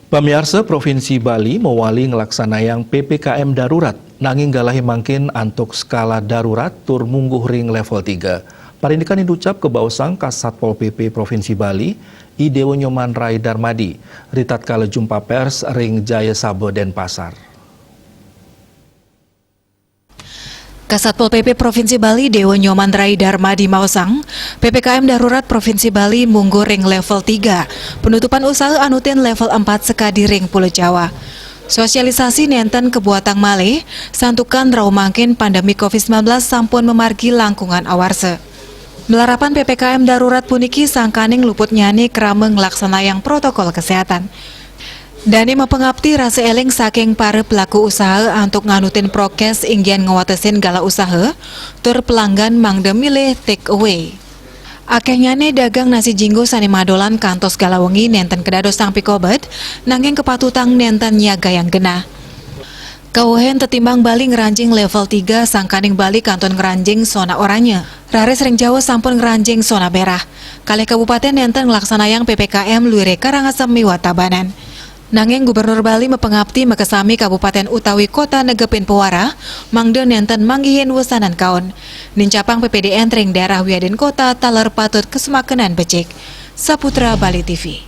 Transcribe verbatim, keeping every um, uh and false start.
Pamiarsa, Provinsi Bali mawali nglaksanayang P P K M darurat, nanging galahe mangkin antuk skala darurat tur mungguh ring level tiga. Parindikan inucap kabaosang Kasatpol P P Provinsi Bali, I Dewa Nyoman Rai Darmadi, ritatkala jumpa pers ring Jaya Saba, Denpasar. Kasatpol P P Provinsi Bali, Dewa Nyoman Rai Darmadi, maosang, P P K M darurat Provinsi Bali mungguh ring level tiga. Penutupan usaha anutin level empat sakadi ring Pulo Jawa. Sosialisasi nenten kabuatang malih, santukan rauh mangkin pandemi covid sembilan belas sampun mamargi langkungan awarsa. Malarapan P P K M darurat puniki sangkaning luputnyane krama nglaksanayang protokol kesehatan. Dane mapangapti rasa eling saking para pelaku usaha antuk nganutin prokes inggian ngwatesin galah usaha, tur pelanggan mangda milih take away. Akehnyane dagang nasi jinggo sane madolan kantos galah wengi nenten kadadosang pikobet, nanging kapatutang nenten nyagayang genah. Kawehin tetimbang Bali ngranjing level tiga, sangkaning Bali kantun ngranjing sona oranye. Raris ring Jawa sampun ngranjing sona merah. Kalih kabupaten nenten nglaksanayang P P K M luire Karangasem miwah Tabanan. Nanging Gubernur Bali mapangapti makasami kabupaten utawi kota negepin pawarah, mangda nenten manggihin wesanan kaon. Nincapang P P D N ring daerah wiadin kota taler patut kasemakenan becik. Saputra Bali T V.